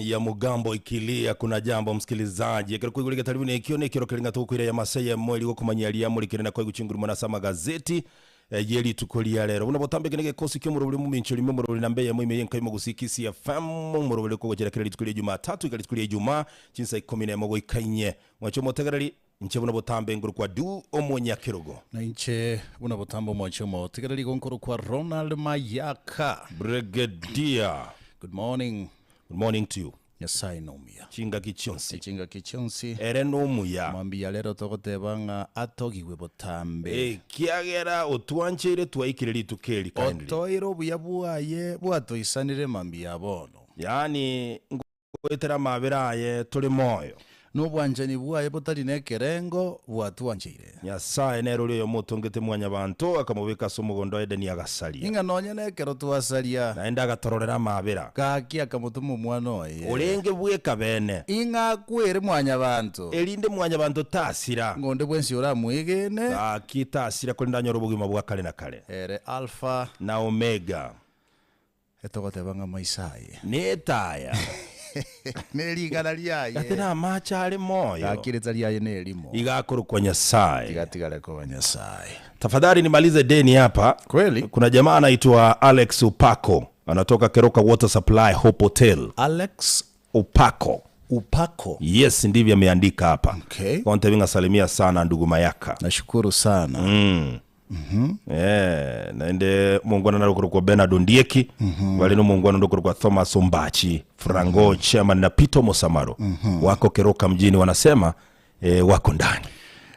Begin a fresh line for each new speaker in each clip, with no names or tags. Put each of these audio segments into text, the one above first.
Ya mugambo ikilia kuna jambo msikilizaji ekero kwaigure getari buna ekio nekero kere ng'a togokoira ya masa eyemo eri gokomanyia aria amorikire na koigwa chinguru mono ase amagazeti eh, ye rituko ria rero buna botambe eke negekosi kia omorobori omominchori ime omorobori namba eyemo ime yenka y'omogusii Kisii FM omorobori okogochera kera rituko ria Jumatatu iga rituko ria Ijumaa chinsa ikomi na emo goika inye mwanche omotegereri Inche buna botambe nkorokwa Du omonyakerogo.
Na inche buna botambe omwanche omotegereri igo nkorokwa Ronald Mayaka.
Brigadier.
Good morning.
Good morning to you.
Nyasaye nomuya.
Chingaki chionsi.
Chingaki chionsi.
Ere nomuya.
Mambia rero togoteba ng'a atogigwe botambe.
Ekiagera otwancheire twaikire rituko eri kindly.
Otoire obuya bwaye bwatoisanire mambia bono.
Yaani Goetera amabera aye tore moyo.
Nobwanchani bwaye botari nekerengo bwatwancheire.
Nyasae nere oria oyomo otongete Mwanyabaanto, akamobeka ase omogondo o Edeni agasaria.
Ing'a nonya nekero twasaria.
Naende agatororera amabera.
Gaki akamotoma Omwana oye.
Orenge bweka bene.
Ing'a akwere Mwanyabaanto.
Erinde Mwanyabaanto tasira.
Ng'a onde bwensi oramwegene.
Gaki tasira, korende anyore obogima bwa kare na kare.
Ere Alfa.
Na Omega.
Etogoteba ng'a maiso aye.
Netaya.
Ne rigana riaye.
Gati namache are moyo.
Gaki ritsa riaye nerimo.
Iga akorokwa Nyasaye.
Tiga atigare koba Nyasaye.
Tafadhali nimalize deni hapa.
Kweli?
Kuna jamaa anaitwa Alex Upako anatoka Keroka Water Supply Hope Hotel.
Alex
Upako.
Upako.
Yes, ndivyo ameandika hapa.
Okay.
Kontebi ng'a salimia sana ndugu Mayaka.
Nashukuru sana.
Mm. Eh, naende omongwana nare okorokwa Bernard Ondieki bare nomongwana onde okorokwa Thomas Ombachi Frango chairman na Peter Mosamaro wako Keroka mjini wanasema eh, wako ndani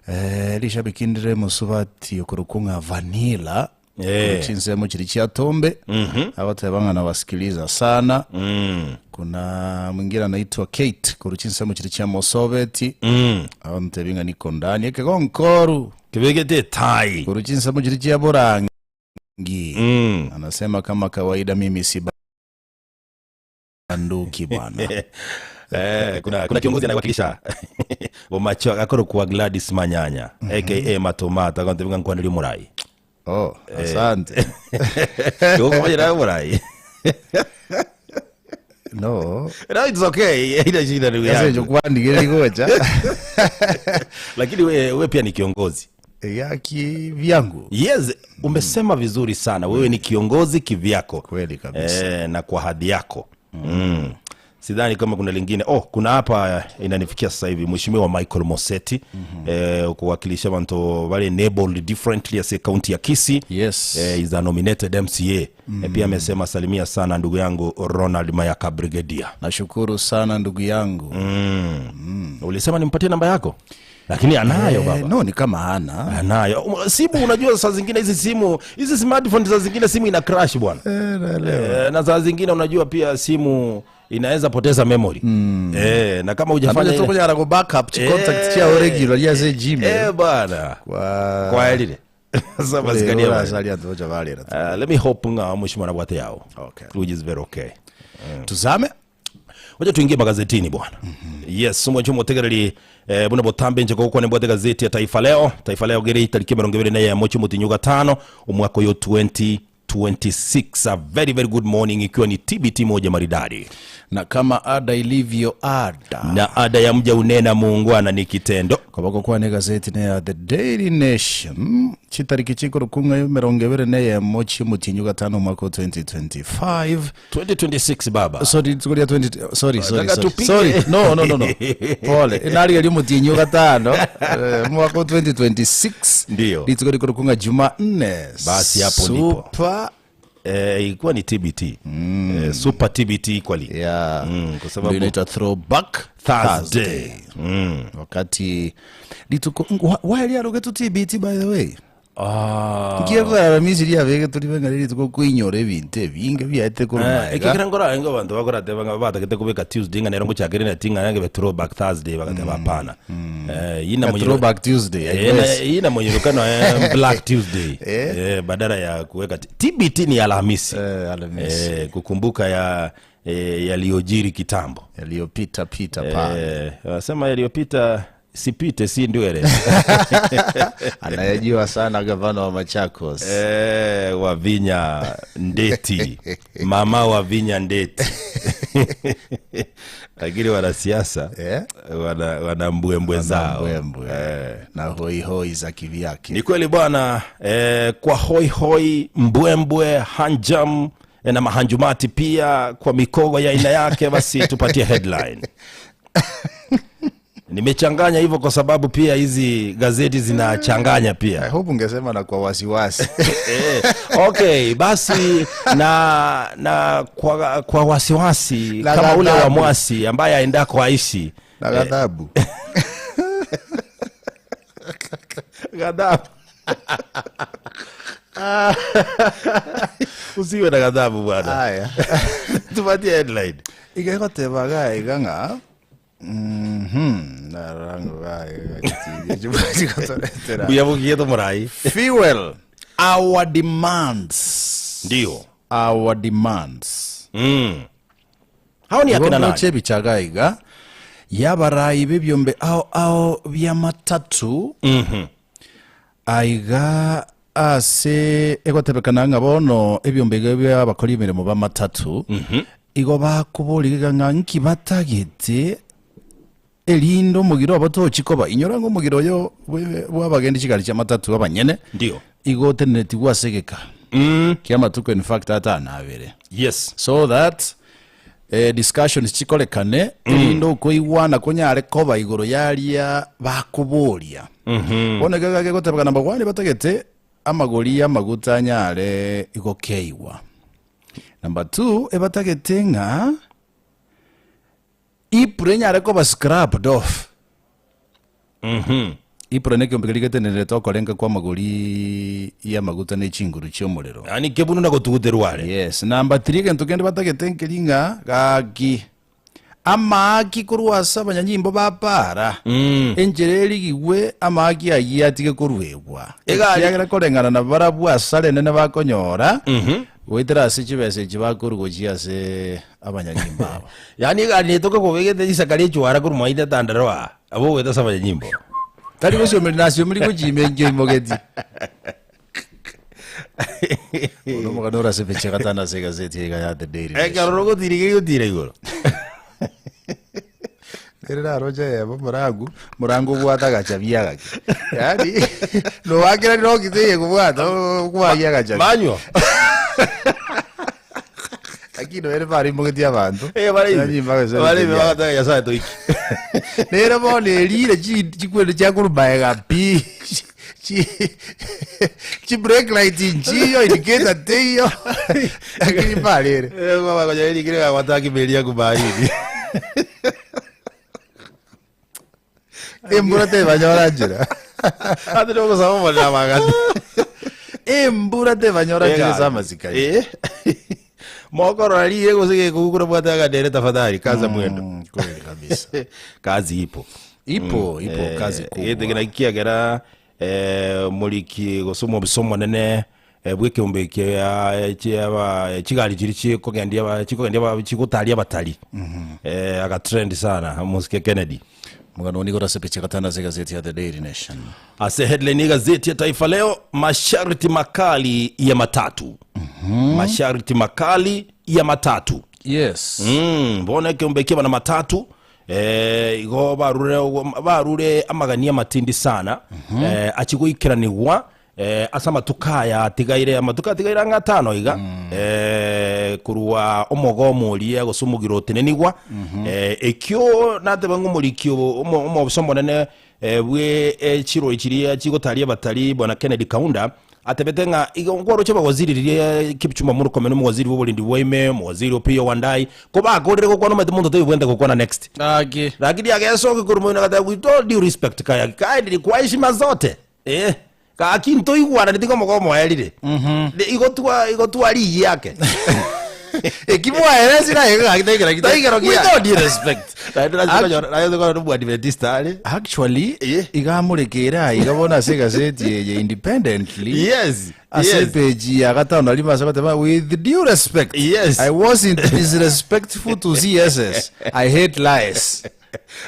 Eh, rishabiki ndire mosubati okorokwa ng'a Vanilla
Eh.
korwa chinsemo chiri chia Tombe agoteba ng'a nawasikiliza sana kuna mwingine anaitwa Kate korwa chinsemo chiri chia Mosobeti agontebia ng'a niko ndani ekegonkoru
Kebegete etai.
Korwa chinsemo chiria chia borangi. Anasema kama kawaida mimi si banduki bwana.
Eh, kuna, kuna kiongozi anayewakilisha Bomacho akorokwa Gladys Manyanya aka Matomata agontebia ng'a nkwaneri omorai.
Oh, asante.
Igo okomanyera omorai.
No.
No, it's okay. Haina shida ndugu
Sasa
yangu.
hicho kwandigire rigocha.
Lakini we, we pia ni kiongozi.
Ya kivyangu.
Yes, umesema vizuri sana. Wewe ni kiongozi kivyako.
Kweli kabisa.
Eh, na kwa hadhi yako. Mm. Sidhani kama kuna lingine. Oh, kuna hapa inanifikia sasa hivi Mheshimiwa Michael Moseti eh, kuwakilisha bantu wale enabled differently ase kaunti ya Kisii.
Yes.
Eh, is a nominated MCA. Eh, pia amesema salimia sana ndugu yangu Ronald Mayaka Brigadier.
Nashukuru sana ndugu yangu.
Mm. Ulisema nimpatie namba yako? Lakini anayo
Eh,
baba.
no ni kama hana.
Anayo. Simu unajua saa zingine hizi simu, hizi smartphone saa zingine simu ina crash bwana.
Eh, naelewa.
Eh, na saa zingine unajua pia simu inaweza poteza memory. Eh, na kama hujafanya
Amanya
ile
tokonyara go backup chi contact
Eh,
chia regular ya ze Gmail.
Eh bwana.
Kwa
Kwa elile. Sasa
Kule
masikania
ora
bwana.
salia tocha valera.
Uh, let me hope nga mheshimiwa nabwate yao.
Okay.
Which is very okay.
Tuzame.
Wacha tuingie magazetini bwana. Yes, mwancho motegereri eh, buna botambe nje gokwa nembwate gazeti ya Taifa Leo. Taifa Leo gere itariki 21 mutinyu gatano omwaka oyo 2026. A very very good morning ikiwa ni TBT moja maridadi.
Na kama ada ilivyo ada.
Na ada ya mja unena muungwana ni kitendo.
Koboko kwane gazeti ne ya The Daily Nation chitariki chikorukunga 21 chiomotienyi gatano omwaka o 2025
2026 baba.
Sorry, rituko ria 20 sorry, sorry,
Nataka
sorry.
tupige.
Sorry. No, no, no, no. Pole. Narigeria omotienyi o gatano eh, mwaka o 2026
Ndio.
rituko rikorukunga Jumanne.
Basi hapo ndipo.
Super
Eh, ilikuwa ni TBT. Eh, super TBT equally.
Yeah.
Mm, kwa sababu
Ndio inaitwa throwback
Thursday.
Thursday. Wakati rituko why riarogetwo TBT by the way?
Ah.
Nkiekora Aramisi riabege ribe ng'a rituko koinyora ebinto ebinge biaete korwa
Eh,
magega.
ekekera nkora engo abanto bakorateba ng'a batagete kobeka Tuesday ng'a nero ngochakere na ting'a yange throwback Thursday bagateba hapana. Eh, ina
Ng'a
mwenye
throwback Tuesday, I
Eh, na,
guess.
ina mwenyerukano eh, Black Tuesday. Eh, badala ya kuweka TBT ni Alhamisi.
Eh, Alhamisi.
Eh, kukumbuka ya eh, yaliyojiri kitambo.
Yaliyopita pita pale.
Eh, wanasema yaliyopita Sipite si ndwele.
Anayejua sana gavana wa Machakos.
Eh, Wavinya Ndeti. Mama Wavinya Ndeti. Lakini wanasiasa
Eh?
wana mbwembwe zao.
Mbwembwe na hoihoi za kivyake.
Ni kweli bwana eh, kwa hoihoi mbwembwe hanjam eh, na mahanjumati pia kwa mikogo ya aina yake, basi tupatie headline. Nimechanganya hivyo kwa sababu pia hizi gazeti zinachanganya pia.
I hope ungesema na kwa wasiwasi.
Eh, okay, basi na kwa wasiwasi
Na
kama ule wa
ghadhabu.
mwasi ambaye aendako aishi
Na ghadhabu.
Ghadhabu. Usiwe na ghadhabu bwana.
Haya.
Tupatie headline.
Igegoteba gaiga ng'a Mhm, narango gaiga chikotoretera.
Buyabugie tumurai.
Fuel our demands.
Ndio.
Our demands.
Hao ni akina nani?
Igo bichagaiga yabarai b'ibyombe ao ao bya matatu aiga ase egotebekana ng'a bono ebyombe iga bya abakori emirimo ba matatu igo bakoboriga ng'a nki batagete erinde omogiro obo tochikoba inyora ng'a omogiro oyo bwa abagendi chigari chia matatu abanyene
Ndio.
igo oteneretigwe ase egeka kia amatuko in fact atano abere
Yes.
so that discussions chikorekane erinde okoigwana konyare koba igoro yaria bakoboria bono iga gagegotebeka number one batagete amagori y'amaguta anyare igokeiwa number two ebatagete ng'a ipure enyare koba scrapped off ipure nekiombe keria getenerete okorenga kwa amagori y'amaguta na echinguru chia omorero
Yaani kebunu na gotuguterwa are.
Yes, number 3 egento kende batagete nkeri ng'a gaki amaaki korwa ase abanyanyimbo ba para enchera erigigwe amaaki ayio atige koruegwa
Egari.
ekiagera koreng'ana na barabwo asare enene bakonyora goetera ase chibesa echi bakorwa gochia ase abanyanyimbo aba.
Yaani egari netoke kobegete risaka ria echuara korwa mwaite tandarua abo goeta ase abanyanyimbo.
Tari gosiomeria nasiomeria gochima enkio imogeti. Ono omogano ore ase epeche gatano ase egazeti iga ya The Daily Nation.
Ekero rogotira iga rigotira igoro.
Nere naroche eyemo morangu, morangu obwate agachabi agake. Yaani nowakera rokite eye kobwata okwagia agachabi.
Manywa.
Lakini ere barimogetie abanto.
Eh, bare ibe.
Nanyimba gose
Bare ibe
biaye.
bagataka Nyasaye toiki.
Nere bono erire chi chikwende chiakorumaega pi. Chi chi brake light nchiyo indicator teiyo. Lakini mbarere.
Eh, baba konya erikire gagwata kimeria kubaini.
Embura tebanyora njera.
Ate nogosaba omonene amang'ana.
Embura tebanyora njera ase amasikani.
Eh. Mokorora riire gose gekogukura bwate agadere tafadhali kaza mwendo.
Kweli kabisa.
Kazi ipo.
Ipo, ipo kazi kubwa.
Gete kina kiagera moriki gose omobiso omonene bw'ekeombe kia chiaba chigari chiri chikogendia ba- chikogendia ba- chigotaria abatari agatrend sana mosike Kennedy.
Mugano nigo ase picha gatano ase egazeti ya The Daily Nation.
Ase headline gazeti ya Taifa Leo, masharti makali ya matatu. Masharti makali ya matatu.
Yes.
Mbona ekeombe kiaba na matatu igo barure barure amagania matindi sana achigoikeranigwa ase amatuka aya atigaire amatuka atigaire ang'a atano iga korwa omogomo oria gose omogiro otenenigwa ekio nateba ng'a omoriki omoobisa omonene bwe chirori chiria chigotaria abatari bwana Kennedy Kaunda atebete ng'a igo nkwaroche abawaziri riria Kipchumba Murkomen omowaziri bwa oborendi bwaime omowaziri Opiyo Wandayi kobakorire gokwana omanyete monto toibwente gokwana next
Agi.
lakini agesoka korwa moino agateba with all due respect kaya kindly kwa heshima zote gaki ntoigwanani tiga omogomo oerire Igo twa rigi yake
Ekimwaeresi naye gaki taigera gite.
Taigera
With
giake.
all due respect.
Naye ndĩracikonyora- naye ndĩkonyora nĩ Mwadventista arĩ.
Actually,
Eh.
igamũrĩkĩra iga bono ase egazeti eye independently.
Yes,
Ase
yes.
page ya gatano nari mase goteba with due respect.
Yes.
I wasn't disrespectful to CSS. I hate lies.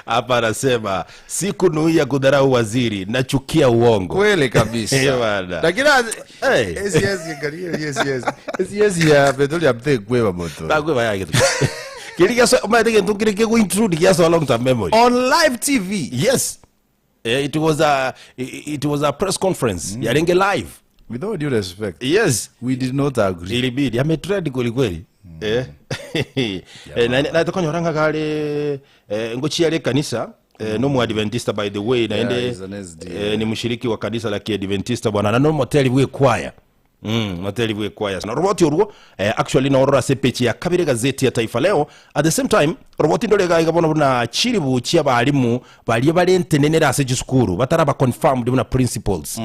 Hapa anasema sikunuia kudharau waziri, nachukia uongo.
Kweli kabisa.
Eh, bana.
Lakini
Hey.
yes angalia yes yes. Yes ya petroli amte kweba moto.
Bagwe yake tu. Kiri gyaso maete kintu kiri kigu intrude gyaso long term memory.
On live TV.
Yes. It was a press conference yarenge live.
With all due respect,
Yes.
we did not agree.
Ilibidi ametrend kweli kweli. Na tokonyora ng'a kare ngochia kanisa no muadventista by the way naende
he's an SDA.
ni mshiriki wa kanisa la kiadventista bwana na no moteli bwe kwaya moteli bwe kwaya na roboti orwo actually na orora se page ya kabere gazeti ya Taifa Leo. At the same time roboti ndore gaiga bona buna chiribu chia barimu baria barentenenera ase chisukuru bataraba confirmed buna principals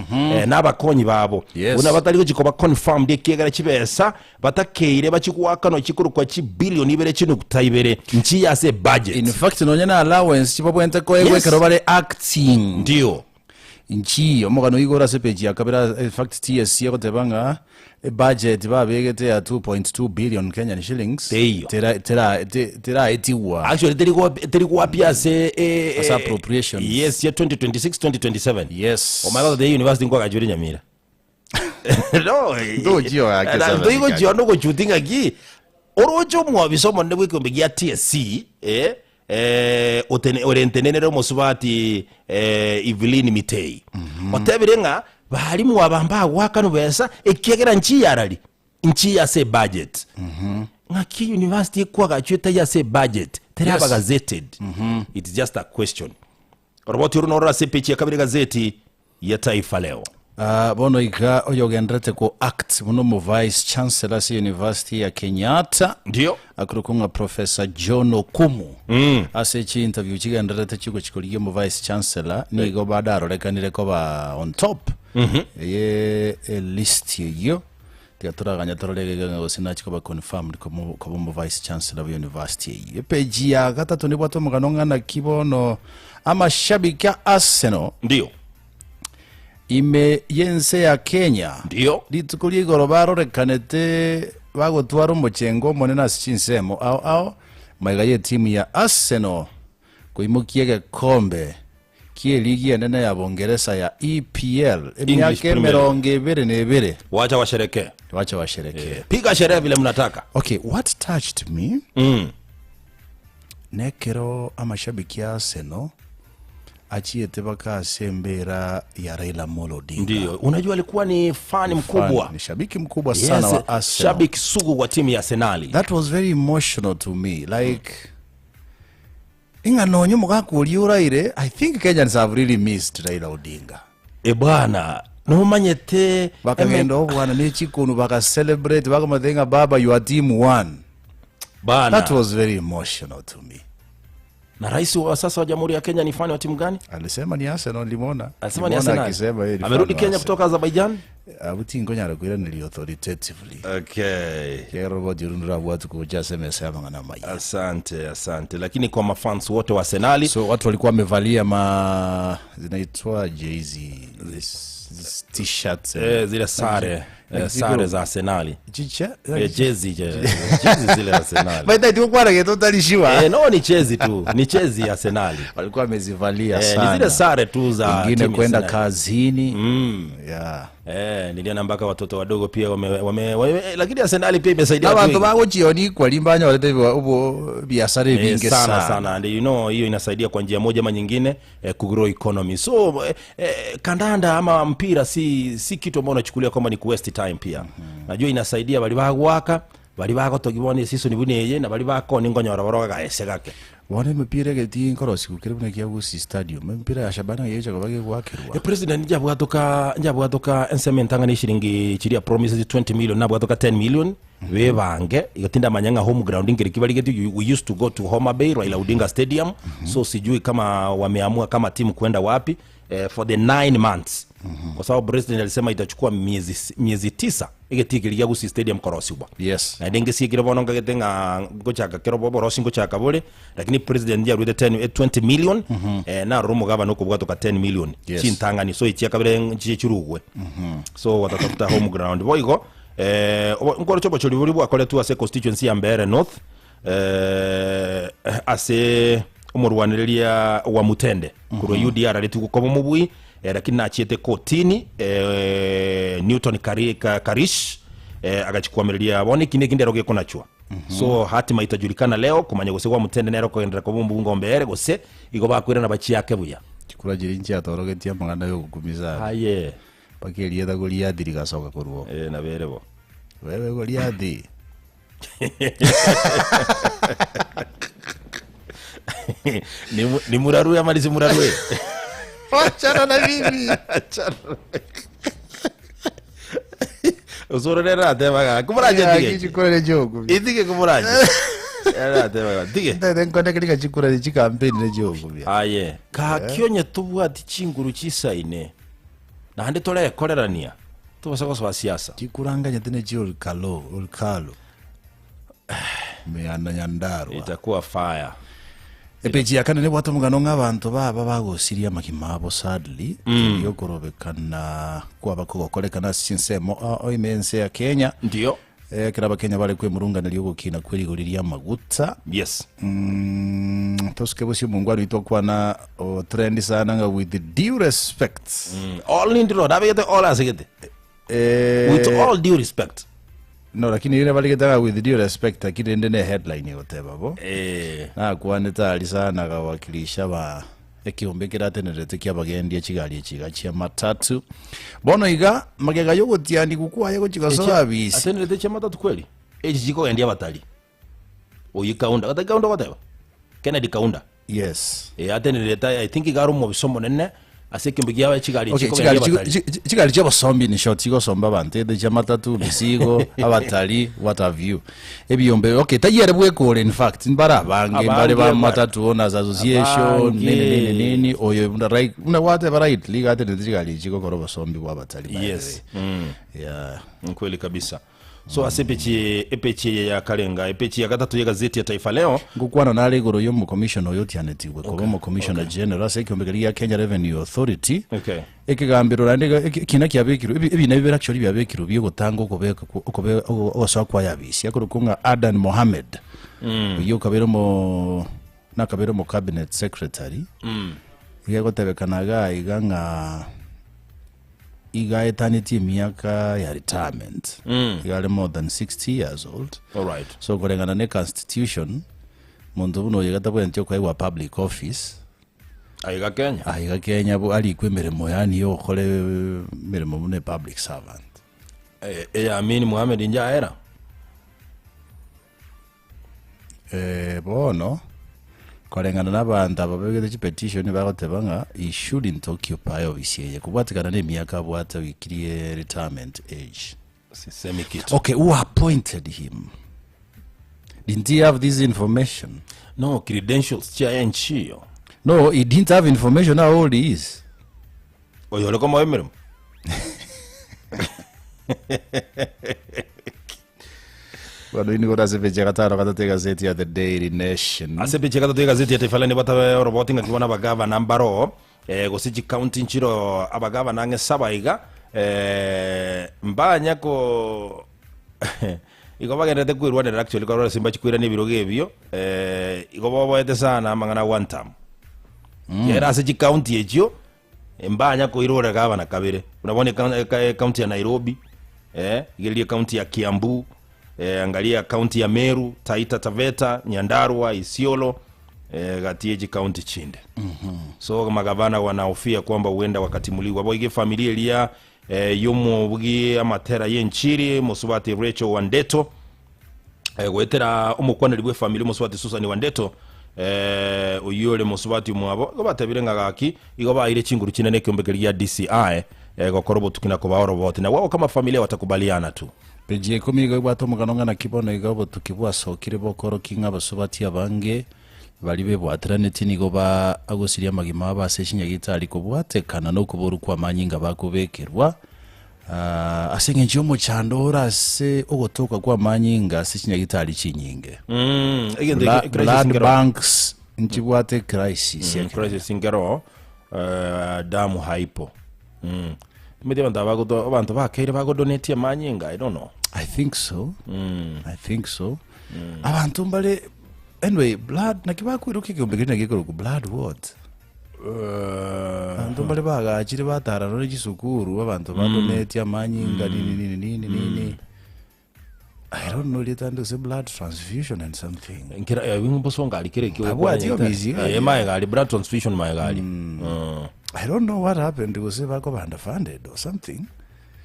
n'abakonyi babo buna batari gochikoba confirmed ekiegera chibesa batakeire bachigwakano chikorokwa chibilioni ibere chinukta ibere nchi ase budget.
In fact nonya na allowance chibabwente koegwa ekero bare acting.
Ndio.
Nchiyo omogano igoro ase page ya kabere. In fact TSC egoteba ng'a ebudget babegete ya 2.2 billion Kenyan shillings
Teiyo.
Teraetigwa.
Actually terigwapia ase
Ase appropriations.
Yes, ya 2026 2027. Omaga the university nkwagachuri Nyamira no.
Ndochio yake sana.
Ndoigochio nogochuti ng'aki oroche omwabisa omonene bwa ekiombe gia TSC orentenenere omosubati Evelyn Mitei otebire ng'a barimu aba mbagwakanu besa ekiegera nchiyarari nchi ase budget ng'aki university ekwagachwa etai ase budget teraba gazetted. It's just a question. Roboti oro norora ase pechi ya kabere gazeti ya Taifa Leo.
Bono iga oyogenderete ko act buno mu vice chancellor ase university ya Kenyatta akorokonga Professor John Okumu ase chi interview chigenderete chigo chikorigia mu vice chancellor nigo badarorekanire koba on top eye list eyo tiga toraganya tororege gose nachikoba confirmed koba mu vice chancellor wa university eyo. Epeji ya gatatu nibwate omogano ng'ana ki bono amashabiki a Arsenal ime yense ya Kenya rituko ria igoro barorekanete bagotwara omochengo omonene ase chinsemo ao ao maiga ya etimu ya Arsenal koimokia egekombe kia eligi enene ya Bongeresa ya EPL emiaka
Premier League.
22.
Wacha washerekee.
Wacha washerekee.
Piga sherehe vile mnataka.
Okay, what touched me nekero amashabiki ya Arsenal achiete bakase embera ya Raila Amolo Odinga.
Ndio, unajua alikuwa ni fan mkubwa.
Fan, ni shabiki mkubwa sana wa Arsenal.
Shabiki sugu wa timu ya Arsenali.
That was very emotional to me, like ing'anonyo mugakuria uraire. I think Kenyans have really missed Raila Odinga.
E bwana, numanyete
Bakagenda obwana nechikunu bakacelebrate bakamathenga baba, your team won.
Bana.
That was very emotional to me.
Na rais wa sasa wa Jamhuri ya Kenya ni fan wa timu gani?
Alisema ni Arsenal, limona.
Alisema ni
Nilimwona
Arsenal.
akisema yeye ni
Amerudi
fan wa
Kenya
Arsenal.
kutoka Azerbaijan.
Abuti ngonyara kwira authoritatively.
Okay.
Kero jirundura watu kuja sema sema ngana maya.
Asante, asante. Lakini kwa mafans wote wa Arsenali,
So watu walikuwa wamevalia ma zinaitwa jezi t-shirts.
Zile sare sare za Arsenali.
Chicha.
Jezi jezi zile Arsenali.
Baita tikukwara getotarishiwa.
No, ni jezi tu, ni jezi ya Arsenali.
Walikuwa wamezivalia
Ni
sana.
zile sare tu za
Wengine
timu ya
kwenda
Arsenali.
kazini. Yeah.
Niliona mpaka watoto wadogo pia wame lakini Arsenali pia imesaidia watu
Abantu
wengi.
bagochionikwa limbanyorete ubo biashara ebinge
sana
sana.
sana and you know hiyo inasaidia kwa njia moja ama nyingine kugrow economy. So kandanda ama mpira si kitu ambao unachukulia kwamba ni waste time pia. Najua inasaidia bali bagwaka bali bagotogibona season buneye na bali bakoni ngonyora boroga gaese gake.
Wone mipira geti nkorosi kukiri buna kia Gusii Stadium mipira ya Shabana yecha kobage gwakirwa.
President njabwatoka enseme ntang'ani ishiringi chiria promises 20 million nabwatoka 10 million bebange igatinda manyanga home ground ngiri kibarigeti. We used to go to Homa Bay Raila Odinga Stadium. So sijui kama wameamua kama timu kwenda wapi for the 9 months. Kwa sababu president alisema itachukua miezi 9 igetikirigia Gusii Stadium korosibwa. Na ndingi siekire bono ngagete ng'a ngochaka kero boborosi ngochaka bore lakini president yarwete 10 20 million na rumo gava nokubwatoka 10 million chintangani so ichia kabere nchi chirugwe. So watatafuta home ground boigo nkoro chobo chori bori bwakoretwa ase constituency ya Mbeere North ase Omorwanereria wa Mutende korwa UDR aretigwe koba omobui eh, lakini nachiete kotini eh, Newton Kari, Ka, Karish eh, agachikwamereria bono ekina eki ndero gekonachwa so hatima itajulikana leo komanya gose gwa Mutende nere okogenderera koba omobunge ombere gose igo bakoirana bachiake buya.
Chikura chiria nchiatorogetie amang'ana y'ogokumisa
Aye
mpaka erieta Goliathi rigasoka korwa oo.
eh, nabere bo.
Wewe Goliathi.
Ni- ni murarue ama nisimurarue
Wachana na mimi.
usururera atebaga kumuraje
Yeah,
tige
chikura nechogo.
itige kumuraje era atebaga tige
Ndete nkonekeriga chikura ne chikampeni nechogo bia.
aye kakionye tubwati chinguru chisaine naende torekorerania tobasa gosoa siasa
Chikuranganyete ne chiolkalo, olkalo. Meyana nyandarua.
itakuwa fire
Epeji ya kane nebwate omogano ng'a abanto baba bagosiria amagima abo sadly mm. okorobekana kwaba kogokorekana ase chinsemo ao ime ense ya Kenya
ndio
Eh, ekero abakenya bare kwemurunganeria ogokina kwe rigori ria amaguta
yes
Mm, tosuke bosio omongwana oito okwana o trend sana ng'a with due respect
mm. all nindiro nabegete all asegete
eh,
with all due respect
no lakini rire barigete ng'a with due respect lakini rende ne headline egoteba bo
eh
nakwanete aria sana agawakilisha ba ekiombe keratenerete kia abagendia chigari echi iga chia matatu bono iga magega yogotianigwa kwaye gochia gosoa abisi
atenerete chia matatu kweli echi chikogendia abatari oyi kaunda gatari kaunda ogoteba kennedy kaunda
yes
Eh, atenerete i think iga are omobiso omonene ase ekiombe kia chigari
Okay,
chikogendia
chigari chigo-
abatari
chi- chi- chigari chiabasombi in short chigosomba abanto either chia matatu misigo abatari what have you ebiombe okay tayere bwekore in fact mbare abange mbare
Abange
ba
ba-
matatu owners association
Abange.
nini nini nini oyo buna right buna gwateba rightly iga atenerete chigari echi chigokora obosombi bwa abatari by the
yes
way.
mm.
yeah
Kweli kabisa so ase epechi epechi eye ya karenga epechi ya gatato ya gazeti ya taifa leo
Ngokwana nare igoro y'omokomishona oyo otianetigwe koba omokomishona general ase ekiombe keria gia Kenya Revenue Authority
okay
ekegambero naende iga- eki- ekina kiabekirwe ebi- ebina bibere actually biabekirwe biogotanga okobeka kwa- okobe- ogo- ogosoa kwa yabisi akorokwa ng'a Adan Mohamed oyio okabere omo nakabere omo cabinet secretary iga egotebekana iga iga ng'a iga aetanetie emiaka ya retirement iga are more than 60 years old
alright
so koreng'ana ne constitution monto buna oyo iga tabwenereti okoegwa public office
aiga kenya
aiga kenya bo arikwe emeremo yaani ya ogokora emeremo buna public servant
Eh, eye Amin Mohamed njaera
Eh, bono koreng'ana na abanto aba babegete chipetition bagoteba ng'a he shouldn't occupy ofisi eye kobwatekana na emiaka abwate oikirie retirement age.
Sisemi kitu.
Okay, who appointed him? Didn't he have this information?
No, credentials chiaye nchiyo.
No, he didn't have information how old he is.
Oyo ore komoa emeremo.
Bono inwe korwa ase epeji ya gatano gatato egazeti ya The Daily Nation.
Ase epeji ya gatato egazeti ya Taifa Leo nibatabe oroboti ng'aki bono abagavana mbaro eh, gose chikaunti nchiro abagavana ang'e saba iga eh, mbanya ko igo bagenderete kwerwanerera actually korora ase mbachi koirania ebirogo ebio eh, igo boboete sana amang'ana a one term. Ekiagera ase chikaunti echio Mbanya koirora gavana kabere buna bono ekaunti ya Nairobi, eh, igereria ekaunti ya Kiambu, eh, angalia ekaunti ya Meru, Taita Taveta, Nyandarua, Isiolo, eh, gati ye chikaunti chinde. So magavana wanahofia kwamba huenda wakatimuliwa. Boigo efamilia eria eh, y'omobugi amatera y'enchiri mosubati Rachel Wandeto eh, goetera omokwaneri bw'efamiri omosubati Susan Wandeto eh, oyio ore mosubati omwabo igo batebire ng'a gaki igo baeire chinguru chinene ekeombe keria gia DCI eh, gokora obotuki na kobaa oroboti na wao kama familia watakubaliana tu.
Peji ya ikomi igo ebwate omogano ng'a naki bono iga obotuki bwasokire bokorokia ng'a abasubati abange baria bebwateranetie nigo ba agosiria amagima abo ase chinyagitari kobwatekana nokoborwa kw'amanyinga bakobekerwa Ase engencho y'omochando ore ase ogotoka kw'amanyinga ase chinyagitari chinyinge.
Egento
Bla-
eke- crisis
Blood
nkero.
banks nchibwate crisis ya
Crisis nkero eh, damu haipo mm. Timanyeti abanto aba bagoto abanto bakeire bagodonatia amanyinga i don't know
I think so. I think so. Abanto mbare Anyway, blood naki bakwiroka ekeombe keria naki gekorokwa blood what? Abanto mbare bagachire batara nore chisukuru, abanto badoneti amanyinga nini nini nini nini. I don't know rieta rinde gose blood transfusion and something.
Nkera eh, mbosonga ari kere ekio
Abwati
gokwana
obisi,
nyagetari.
eh.
Eh, maega ari blood transfusion maega ari. Mm.
I don't know what happened gose bakoba underfunded or something.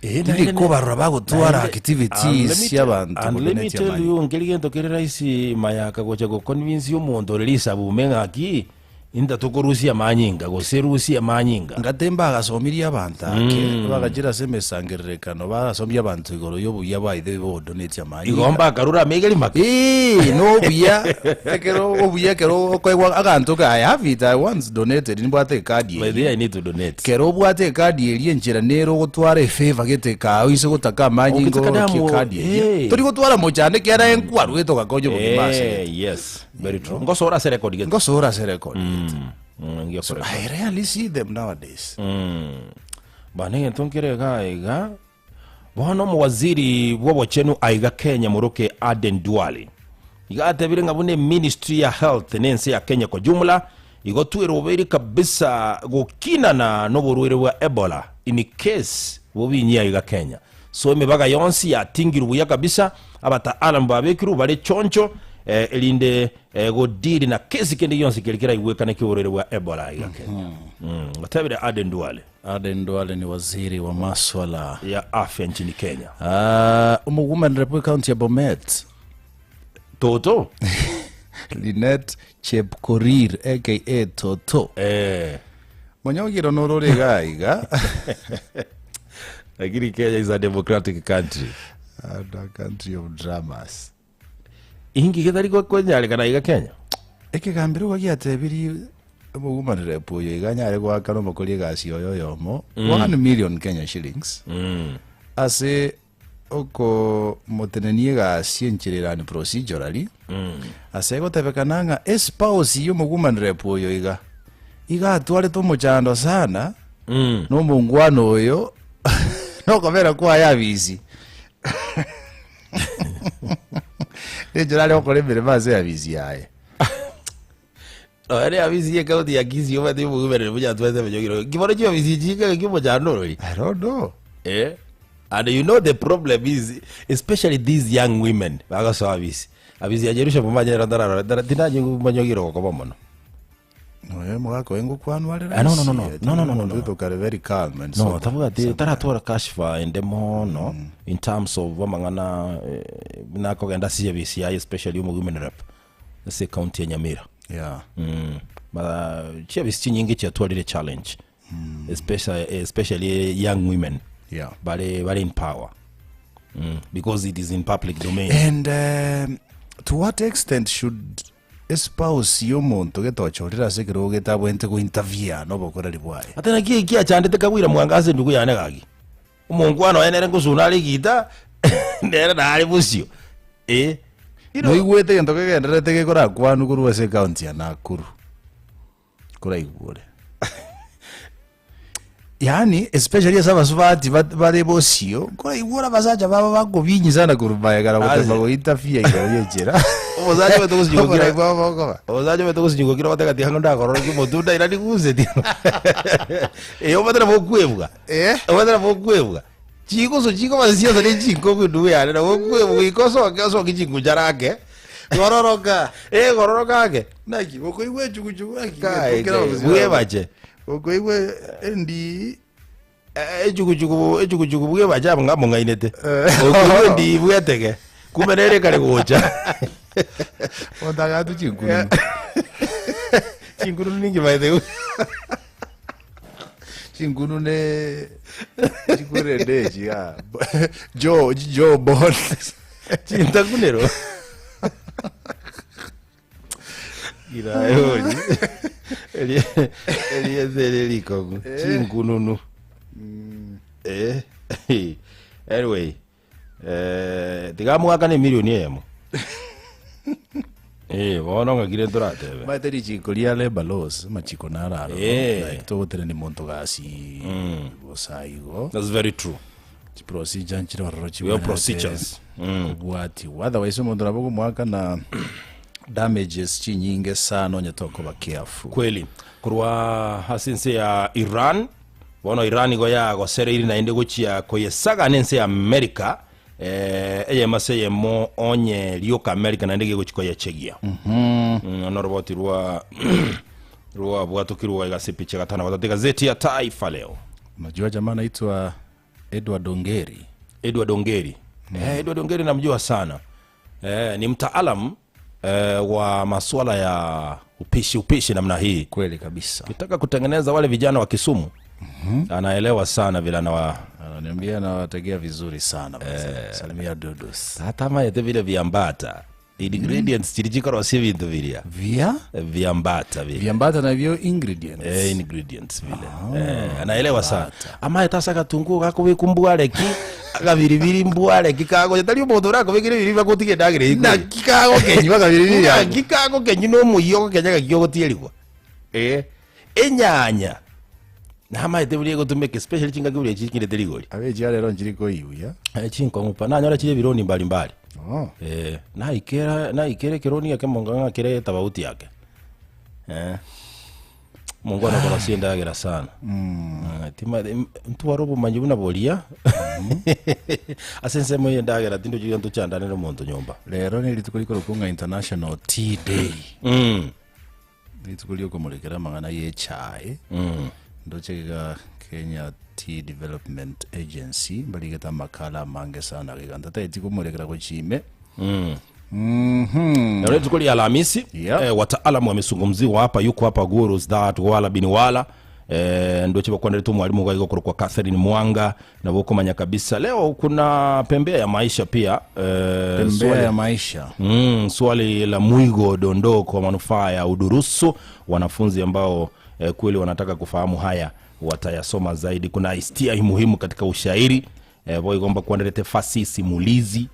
Eh,
Tiri
naende-
kobarora bagotwara
naende-
activities
and let me
cia abanto
and let me
kodonate
tell
amanyinga.
you nkeri gento kere rahisi mayaka gocha goconvince omonto ore risabume ng'aki Inta tokorusia amanyinga, gose rusia amanyinga.
Ngate mbagasomirie abanto ake, bagachire ase emesangererekano, bagasomirie abanto igoro y'obuya bwa Ithe bogodonetia amanyinga.
Igo mbakarure amaiga rimaka.
Ee, nobuya ekero obuya ekero okoegwa aganto ka I have it, I once donated, nimbwate ekadi
By
eyio.
the way, I need to donate.
Kero obwate ekadi eria enchera nere ogotwara efavour gete ekaao inse gotaka amanyinga
Ogotaka
orokie
damu,
ekadi eria.
eh.
Tori gotwara mochando ekiagera enkwarwete ogakonya obogima ase
Eh,
gete.
yes. Very true. Ngosora ase record gete.
Ngosora ase record gete.
Mm, ngiokore.
I rarely see them nowadays.
Mm. Bana egento nkere iga iga bono omowaziri bw'obochenu aiga Kenya moroke Aden Duale iga atebire ng'a buna eministry ya health na ense ya Kenya kwa jumla igo twerobeiri kabisa gokinana noborwaire bwa Ebola in case bobinyia aiga Kenya. So emebaga yonsi yatingirwe buya kabisa, abataalamu babekirwe bare choncho eh, erinde eh, godili na kesi kende gionsi keri keraigwekane ki'oborwaire bwa Ebola iga Kenya. Mm, otebire Aden Duale
Aden Duale ni waziri wa maswala
ya afya nchini Kenya.
Ah, omowoman rep ekaunti ya Bomet
Toto
Linet Chepkorir aka Toto
eh,
monyogiro norore iga iga
lakini Kenya is a democratic country.
And a country of dramas
Inki getari kwenyarekana iga Kenya?
Ekegambero igo giatebiri omowoman rep oyo iga anyare goakana omokori egasi oyo oyomo 1 million Kenya shillings ase okomotenenia egasi enchera erani procedurally ase egotebekana ng'a espouse y'omowoman rep oyo iga iga atwarete omochando sana na omongwana oyo nokobera kwaye abisi Nenchera are gokora emeremo ase abisi yaye.
Nonya ne abisi ye county ya Kisii omanyete omogumereri buya atwete emenyogiro. Ki bono chiofisi echi chikage ki omochando orori?
I don't know.
Eh? And you know the problem is especially these young women bagasoa abisi. Abisi ya Jerusha momanye ero ntararora ntara tinanywa manyogiro gokoba mono.
Nonya omogaka oye ngokwanwa are
Ah, no, no, no, no.
rahisi,
No, no, no, no, no.
omonto kare very calm and
No,
sober.
tabwati taratwara kashifa ende mono in terms of amang'ana eh, nakogenda ase abisi yaye especially omo women rep ase county ya Nyamira.
Yeah.
Mm. Ba chiabisi chinyinge chiatwarire challenge especially, especially young women
Yeah.
bare bare in power mm. because it is in public domain
And um, to what extent should espouse y'omonto getochorire ase ekerogo getabwenerete gointerfere nobokoreri bwaye?
Ate naki eki achandete kagwira mwanga ase endugu yane gaki omongwana oye nere ngosuna are egita nere nare bosio eh you know,
Noigwete egento kegendererete gekorakwanwa korwa ase ecounty ya Nakuru koraigure Yaani especially ase abasubati bat- bare bosio nkoraigure abasacha babo bakobinyisa sana korwa magega na gotema
Ase.
gointerfere igoro y'enchera
Omosacha obe togosinyigokira
Okoraigwa bokoba
omosacha obe togosinyigokira goteba tiga ng'a ndakorora ki omotunda ira niguseti eh omanyete nabo okwebwa
Eh?
omanyete nabo okwebwa chigusu chikoba chionsi ne chinkogu ndugu yane nabo okwebwa goika osoke osoke chingunchara ake
Gororoka.
eh gororoka ake
Naki okoigwa echuguchugu naki
Kai,
getokera
kai,
obosio.
bwebache
Okoigwa endi
Eh, echuguchugu echuguchugu bwebache abo ng'a mong'ainete
Eh.
okoigwa endi bwetege kumbe nere kare gocha
otagatu chinkununu.
Chinkununu ninki maete
Chinkunu ne chikurende echi ah. Joe Joe Bond.
Chintakunero. Irayoji. Eriezere rikogu. Chinkununu. Eh. Anyway, eh tiga mwaka ne milioni eyemo. Eh, bono ng'akire ntoratebe.
Maete richiko ria labor laws amachiko naro aro
Eh.
like togotenenia monto gasi bosa igo
That's very true.
chiprocedure nchire ororo
We have procedures.
kobwatiwa otherwise omonto nabo okomoaka na damages chinyinge sana onye tokoba careful.
Kweli korwa ase ense ya Iran bono Iran igo yagosereiri naende gochia koyesaga nense ya America eh, eyemo ase eyemo onye rioka America naende gegochia koyechegia mm, noroboti rwa rwabwatokirwe iga ase epicha gatano gatato egazeti ya Taifa Leo.
Unajua jamaa anaitwa Edward Ongeri.
Edward Ongeri eh, Edward Ongeri namjua sana eh, ni mtaalam eh, wa masuala ya upishi upishi namna hii
Kweli kabisa.
kitaka kutengeneza wale vijana wa Kisumu anaelewa sana vile anawa
Ananiambia nawategea vizuri sana. Eh. Salimia Dudus.
hata mayete vile viambata ingredients chirichikorosia vintu viria
Via?
viambata vile
Viambata na vyo ingredients.
Eh, ingredients vile eh, anaelewa sana amaye tasa gatungu gakubika mbwareki agabiribiri mbwareki kagocha tari omonto orakobekire biribiri bagotiga endagera eywo
Naki kagokenywa kabiribiri yago.
naki kagokenywa na omoyio ogokenya gaki ogotierigwa eh, enyanya namaete buria egotumeka especially chingaki buria chikirete rigori
Abechi arero nchiri koibuya.
Eh, chinkong'u pa nanyora chire ebironi mbalimbali
Oh.
eh, naikera naikera ekeroni eke monga ng'a kere tabauti yake eh. Mungu anakorosia endagera sana mm. tima ntware obomanyi buna boria ase ensemo eye endagera tindochiga ntochandanere omonto nyomba
Rero ni rituko rikorokwa ng'a International Tea Day.
mm.
Rituko riokomorekera amang'ana ya echae.
Mm.
Ndoche iga Kenya Tea Development Agency mbarigete amakala amange sana iga ntataeti komorekera gochia ime.
Mm.
Mhm.
Leo rituko ria Alhamisi
Yep.
wataalamu wamezungumziwa hapa, yuko hapa gurus that wala bin wala ndoche bakwanderete omwalimu gaiga okorokwa Catherine Mwanga nabo okomanya kabisa leo kuna pembea ya maisha pia
Pembea
swali,
ya maisha.
swali la mwigo dondoo kwa manufaa ya udurusu wanafunzi ambao kweli wanataka kufahamu haya watayasoma zaidi. Kuna istia muhimu katika ushairi boigomba kuandelete fasihi simulizi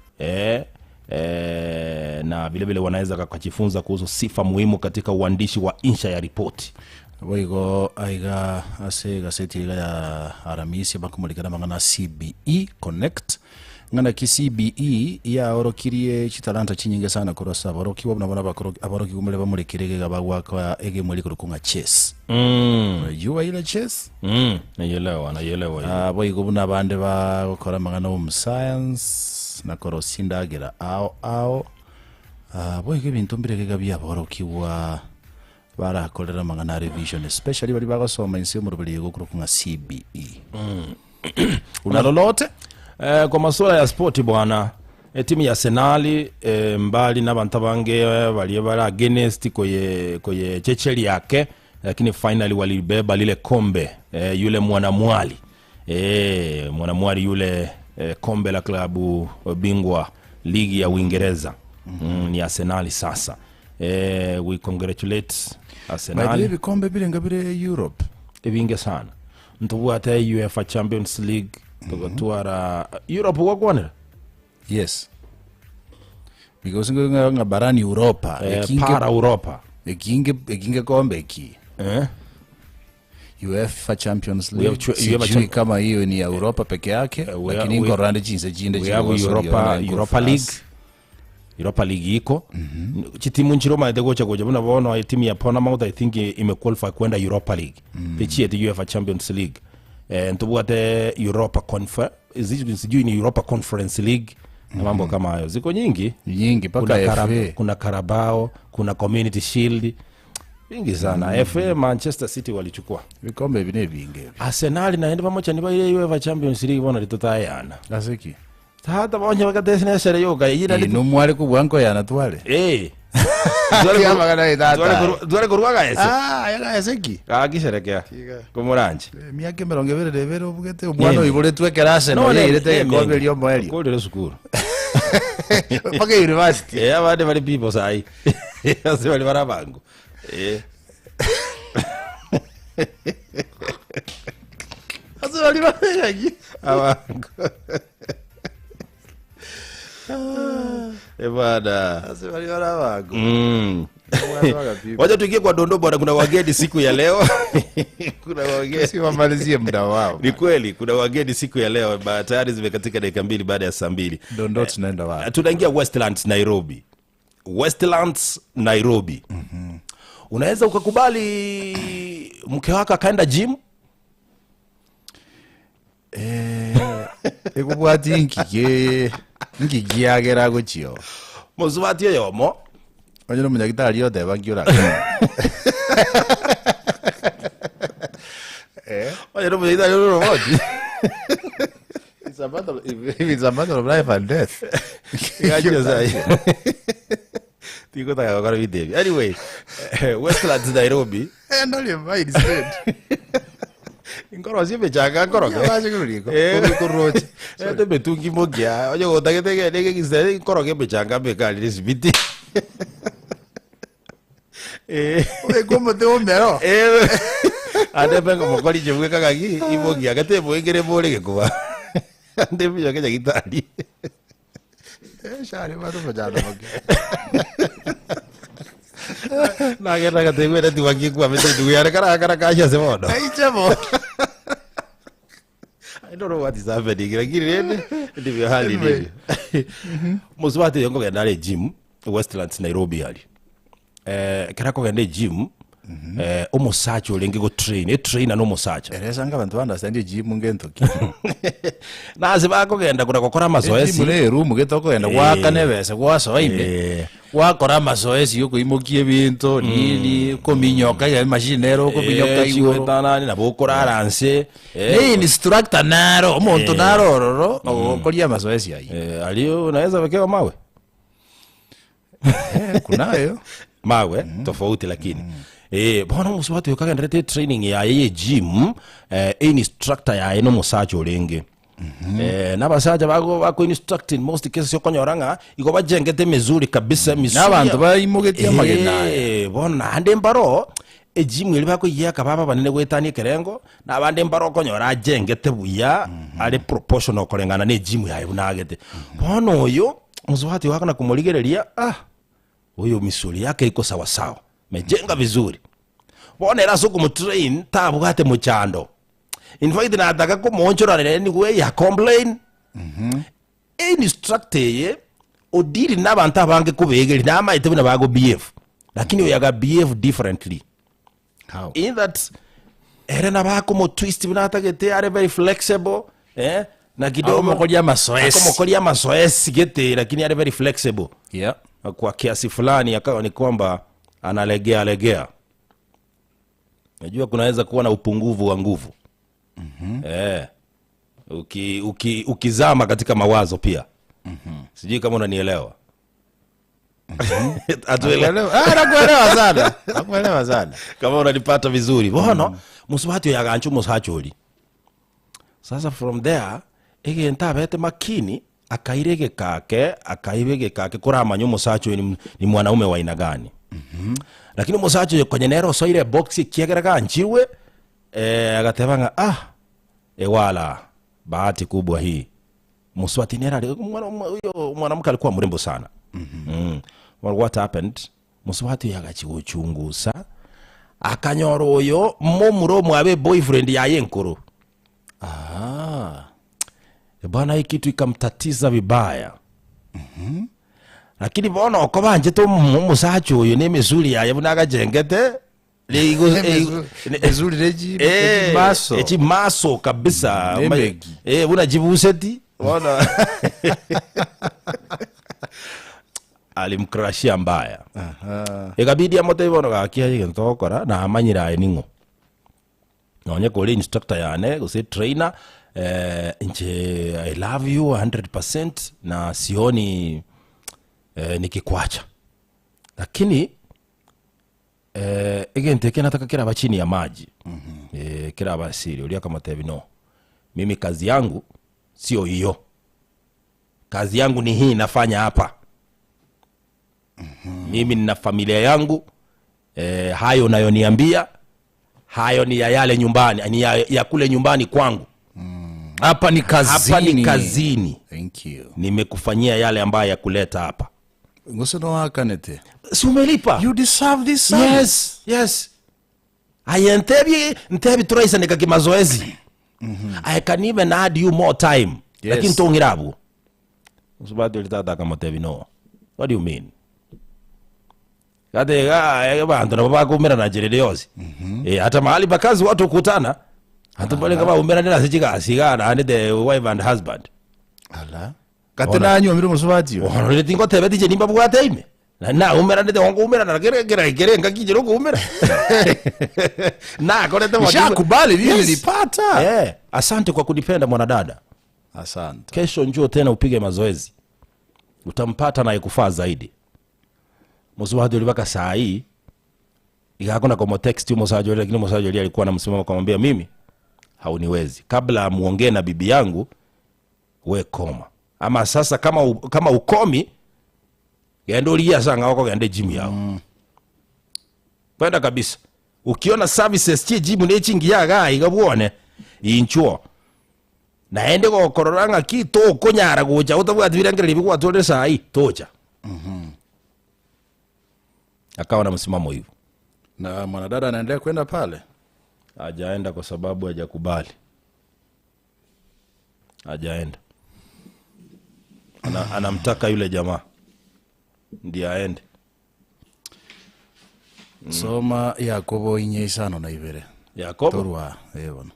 na vile vile wanaweza wakajifunza kuhusu sifa muhimu katika uandishi wa insha ya ripoti.
Boigo aiga ase egazeti iga ya Aramisi bakomorikera amang'ana CBE Connect ng'ana ki CBE yaorokirie chitalanta chinyinge sana korwa ase aborokigwa buna bono aborokigwa more bamorekire egega bagwaka egemo rikorokwa ng'a chess. Unajua ile chess?
Naielewa, naielewa hiyo.
Boigo buna abande bagokora amang'ana home science na korosia endagera ao ao boigo ebinto mbire egega biaborokigwa barakorera amang'ana a revision especially baria bagosoma inse omoroberi igo okorokwa ng'a CBE. Una lolote?
Kwa masuala ya spoti bwana timu ya Arsenal mbali na abantu abange baria bare against koye koye checheli yake lakini finally walibeba lile kombe yule mwanamwali mwanamwali yule kombe la klabu bingwa ligi ya Uingereza ni Arsenal sasa we congratulate
By the way,
Arsenal
ebikombe birenga bire Europe
ebinge sana ntobwate UEFA Champions League tugatwara Europe gwakwanera
yes because nga barani Europa ekinge
para Europa
ekinge kombe eki
eh?
UEFA Champions
We have
League
UEFA
sijui kama hiyo ni ya Europa peke yake
we
lakini nkorande chinse chinde
we have Europa, Europa League Europa League iko chitimu nchiro maete gocha gocha buna bono timu ya Bournemouth I think imequalify kwenda Europa League mm. Pichiete UEFA Champions League ntubwate Europa Conference sijui ni Europa Conference League na mambo kama hayo ziko nyingi
nyingi
kuna,
mpaka
Kara,
FA
kuna Carabao kuna Community Shield vingi sana FA Manchester City walichukua
vikombe ebi nebinge ebi
Arsenal naende pamoja ni baire UEFA Champions League bona litutayana
aseki
tata bonye bakatesina yoka yira
nomware kubwanko yana twale
eh
Kiamagana itata.
tware kurwaga ese
ah yaga eseki
gagisherekea kumuranje
miaka emirongo ebere na ebere obugete omwana oiboretwe ekero Arsenal yairete egekombe erio omoerio
kurire sukuru
mpaka university
eh abande bari people sai ase bari barabango eh
ase bari barengaki
abango eh bwana
ase bari barabango
Wacha tuingie kwa dondoo bwana, kuna wageni siku ya leo. Kuna wageni
siwamalizie muda wao
ni kweli, kuna wageni siku ya leo ba, tayari zimekatika dakika 2 baada ya saa 2.
dondoo tunaenda wapi
Tunaingia Westlands Nairobi. Westlands, Nairobi. Unaweza ukakubali mke wako akaenda gym?
Ekobwati inki ge inki kiagera gochia oo.
Mosubati oyomo
Onye na omonyagitari oteba nki orakore.
onye na omonyagitari ore oroboti
It's a matter of, if it's a matter of life and death.
Gachia sai. Tigotaka gokora binto ebi. Anyway, eh, Westlands Nairobi.
Handle your mind straight.
Nkorosia emechanga nkoroke.
Yabache koruriko.
Eh.
Koruriko roche.
Ete emetungi mokia onye gotagete gende egegisa nkoroke emechanga mbeke aria esibiti. Eh.
Obeke omote omero.
Eh. Ande mbe mokori inche bweka ng'aki imokia gete emoingere more gekuba. Ande mbiyoke nyagitari.
Shari bado mojano moke.
Nagenda gategwa ere tiwaki kwamete ndugu yare karakara kasha ase bono.
Aiche bo.
I don't know what is happening lakini rende ndivyo hali
Anyway.
ilivyo. Mosubati oyo nkogenda are gym Westlands Nairobi aria. Eh, ekero akogenda egym eh, omosacha orenge gotrain etrainer na omosacha
Eresa nga abanto ba-understand egym ngento ki.
nase bakogenda kona gokora
Egym
amazoezi
ne eroom gete okogenda goakana ebesa gwasoa ime
Eh.
gwakora amazoezi ya okoimokia ebinto nini okominyoka iga emachine ere okominyoka
Eh,
igoro.
chigoetanani nabo okorara nse eh,
Ne instructor naro omonto naro ororo ogokoria amazoezi ayio.
eh, aria unaweza wekewa mawe
Eh, kunayo.
mawe tofauti lakini Eh, bono omosubati oyo kagenderete training yaye ye gym eh, instructor yaye nomosacha orenge Eh, nabasacha bago bako instruct in most cases okonyora ng'a igo bajengete emizuri kabisa misuri
Nabanto baimogetie amagena aya.
Eh, bono naende mbaro egym eria bakoyiaka baba banene goetania ekerengo na abande mbaro okonyora ajengete buya are proportional koreng'ana na egym yaye buna agete bono oyo mosubati oyo akona komorigereria ah Huyu misuli yake iko sawasawa, mejenga vizuri. Bono ere ase okomotrain tabwate mochando. In fact nataka komoonchora ere anyway ya complain. Einstructor eye odili na abanto abange kobegeria namaete buna bago behave lakini oyo aga behave differently.
How?
In that ere nabo akomotwist buna atagete are very flexible eh, na kidogo
Akomokoria amasoesi.
akomokoria amasoesi gete lakini are very flexible
Yeah.
kwa kiasi fulani akawa ni kwamba analegea legea. Najua kunaweza kuwa na upungufu wa nguvu mm-hmm. Eh, uki, uki, ukizama katika mawazo pia mm-hmm. Sijui kama unanielewa Hatuelewi.
Nakuelewa. Ah, nakuelewa sana. Nakuelewa sana.
kama unanipata vizuri bono mm. musubati oyo agancha omosacha oria sasa from there egento abete makini akaira egekake akaiba egekake koramanya omosacha oyo ni, ni mwanaume wa aina gani mm-hmm. lakini omosacha oyo konye nere osoire ebox ekiagera ganchirwe eh, agateba ng'a ah ewala bahati kubwa hii Muswati nere ari mwana- mwa- huyo mwanamke alikuwa mrembo sana mm. Well, what happened Muswati oyo agachi gochungusa akanyora oyo momura omwabe boyfriend yaye enkoro
Ah.
bwana hii kitu ikamtatiza vibaya lakini bono oko banchete omo- omosacha oyo na emesuri yaye buna agachengete Rigo- eh,
Mizuri reji
Eh,
maso.
echimaso kabisa
Mm, emegi.
Eh, buna chibuseti bono alimkrashia mbaya ikabidi amotebi bono gaki aye egento ogokora namanyire aye ning'o nonye kore instructor yane gose trainer eh, inche i love you 100% na sioni eh, nikikwacha lakini Eh, egento eke nataka keraba chini ya maji eh, keraba siri oria akamotebi no mimi kazi yangu sio hiyo kazi yangu ni hii nafanya hapa mimi nina familia yangu eh, hayo unayoniambia hayo ni ya yale nyumbani ni ya, ya kule nyumbani kwangu
Hapa ni kazini.
hapa ni kazini
Thank you.
nimekufanyia yale ambayo yakuleta hapa
Gose noakanete.
si umelipa
You deserve this service.
yes yes aye ntebi ntebi turaisaneka kimazoezi i can even add you more time
Yes.
lakini tong'ira abwo mosubati oria tata akamotebi no what do you mean Gati iga abanto nabo bakoumerana nchera ende yonsi. Eh, hata mahali pa kazi watu hukutana, anto barenge baumeranire ase chigasi iga naende the wife and husband.
Ala. Gati nanyuomire omosubati oyo.
Bono rende tingotebeti inche nimbabwate ime, na naumeranete igo nkoumerana kere kere kere engaki inche nkoumera. Nakorete bo-
Nishakubali vile
Yes.
nilipata.
Eh, asante kwa kunipenda mwanadada.
Asante.
Kesho njoo tena upige mazoezi, utampata anayekufaa zaidi. Mosubati oria mpaka saa hii igakona komotext omosacha oria, lakini omosacha oria alikuwa na msimamo akamwambia, mimi hauniwezi, kabla muongee na bibi yangu we koma. Ama sasa kama, u, kama ukomi genda origie ase ang'ao okogenda ejimu yao kwenda kabisa. Ukiona services chie ejimu ne chingiya igaa iga bwone inchuo Naende gokorora ng'aki tokonyara gocha otabwati birengererio ebi gwatwarire saii, tocha. Akawa na msimamo hivyo.
Na mwanadada anaendelea kwenda pale?
Hajaenda kwa sababu hajakubali. Hajaenda. Ana, anamtaka yule jamaa ndiye aende.
Soma Yakobo inye isano na ibere.
Yakobo
Torwa eh bono.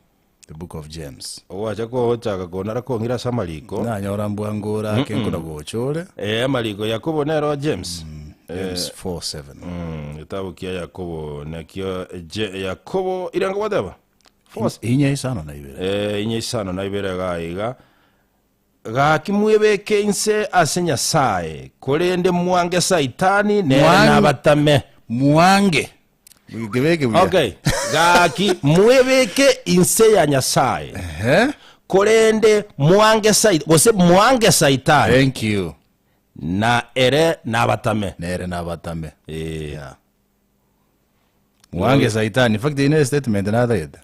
The book of James.
ogwacha gochaka konara kong'ira ase amariko.
Nanyora mbwango ore ake nkona gocha ore.
Eh, amariko Yakobo nero James.
James 4:7.
Getabu kia Yakobo nakio Je, Yakobo irengo gwateba? Force.
Inye isano na ibere.
Eh, inye isano na ibere iga iga. Gaki mwebeke inse ase Nyasae, korende mwange Saitani, nere nabatame.
Mwange. Kebeke buya.
Okay. Gaki mwebeke inse ya Nyasae, korende mwange Saitani, gose mwange Saitani.
Thank you.
Na ere nabatame.
Nere nabatame.
Eh.
Yeah. Mwange Saitani. In fact, ine statement natagete.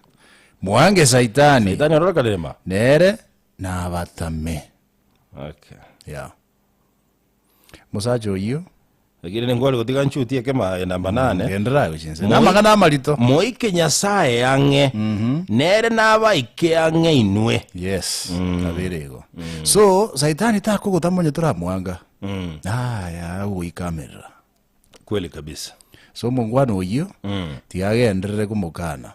Mwange Saitani.
Saitani ororokanire ma?
Nere nabatame.
Okay.
Yeah. Musacha oyio.
Lakini ningware gotiga nchutie kema namba nane.
Genderera gochinse. Namang'ana amarito.
Moike Nyasae ang'e, nere nabaike ang'e inwe.
Yes, nabere igo. So, Saitani takogotamonya toramwanga. Aya, agoikamerera.
Kweli kabisa.
So omongwana oyio tiagenderere komokana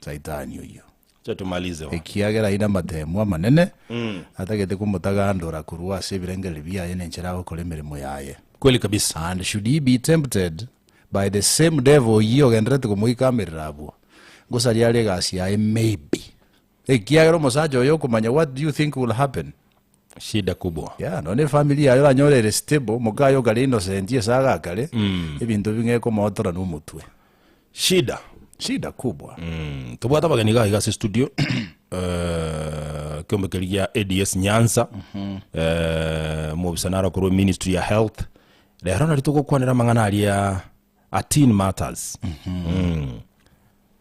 Saitani oyio.
Acha tumalize wa.
Ekiagera aine amatemo amanene atagete komotagandora korwa ase ebirengererio biaye na enchera agokora emeremo yaye.
Kweli kabisa.
And should he be tempted by the same devil oyio ogendererete komoikamerera abwo, ngosaria are egasi yaye maybe. Ekiagera omosacha oyo okomanya what do you think will happen?
Shida kubwa.
Yeah, nonye efamiri yaye oranyore ere stable, mokaye okare innocent ase agakare, ebinto bing'e komotora na omotwe.
Shida.
Shida kubwa.
Tobwate abageni iga iga ase studio eh, ekeombe keria gia ADS Nyanza eh, omobisa naro korwa ministry ya health rero nari togokwanera amang'ana aria a teen matters Mm.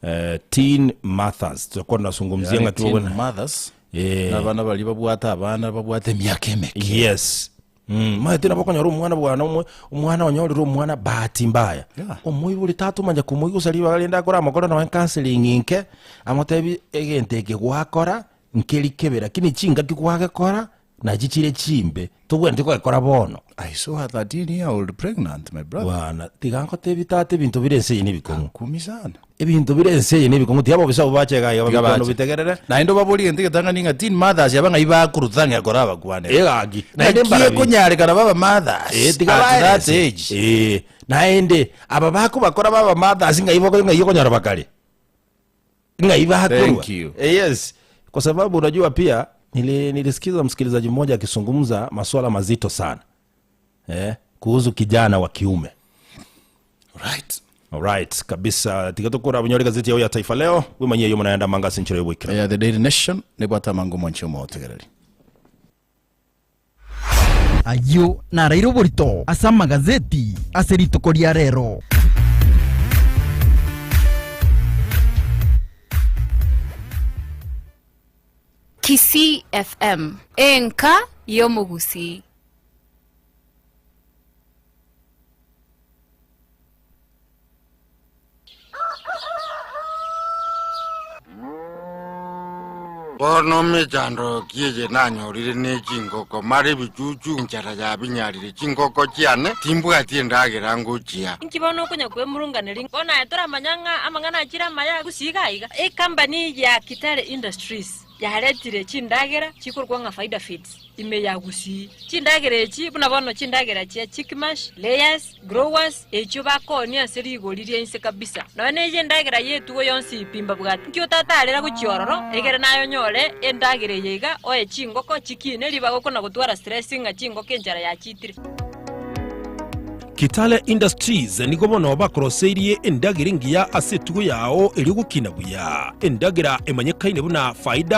Eh, teen matters tutakuwa tunazungumzia
Yaani
ng'aki
teen
bogona
mothers
Eh.
na abana baria babwate abana babwate emiaka emeke.
Yes. Maete nabo okonyora omwana bwana omwe omwana onyorire omwana bahati mbaya.
Yeah.
Omoibori tatomanya komoigusa ribaga rinde akore amokore nonya counselling nke, amotebi egento eke gwakora nkeri kebe lakini chingaki gwagekora nachi chire chimbe tobwenereti kogekora bono.
I saw a 13 year old pregnant my brother.
Bwana tiga nkotebi tata ebinto bire ense eye nebikong'u.
Kumi sana.
Ebinto bire ense eye nebikong'u tiga abobisa abwo bache iga iga
Tiga
babikwane
bache.
obitegerere.
Naende obaborie egento egetang'ani ng'a teen mothers aba ng'ai bakorutha ng'a kora abakwanere.
Egaki. Naende
Naki
mbarabi.
ekonyarekana baba mothers
Eh, tiga
at that
baerese.
age.
Eh, naende aba bakobakora baba mothers ng'ai boko ng'ai okonyora bakare. Ng'ai bakorwa.
Thank you.
Eh, yes. Kwa sababu unajua pia nili, nilisikiza msikilizaji mmoja akizungumza masuala mazito sana. Eh, kuhusu kijana wa kiume.
Right.
Alright, kabisa tiga tokora bunyore gazeti yao ya Taifa Leo wimanyie yo munaenda manga sinchiro yobwikira.
Yeah, the Daily Nation nebwate amango omonche omotegereri.
Ayio naraire oborito ase amagazeti ase rituko ria rero.
Kisii FM, enka y'omogusii.
Bono mechando ki eye nanyorire ne chingoko, mara ebichuchu enchara yabinyarire chingoko chiane, timbwati endagera ngochia.
Inki bono okonya kwemurunganeria? Bono aye toramanya ng'a amang'ana achire amaya gusii iga aiga. Ecompany ya Kitale Industries yaretire chindagera chikorokwa ng'a Faida Feeds ime ya Gusii. Chindagera echi buna bono chindagera chia Chick Mash, Layers, Growers, echio bakoonia ase rigori ria inse kabisa. Nonya neye endagera y'etugo yonsi pi mbabwate. Inki otatarera gochia ororo, egere naye onyore endagera eye iga, oe chingoko chikine ribaga okona gotwara stress ng'a chingoko enchara yachiitire.
Kitale Industries nigo bono bakoroseirie endagera engiya ase etugo yao erio gokina buya. Endagera emanyekaine buna Faida.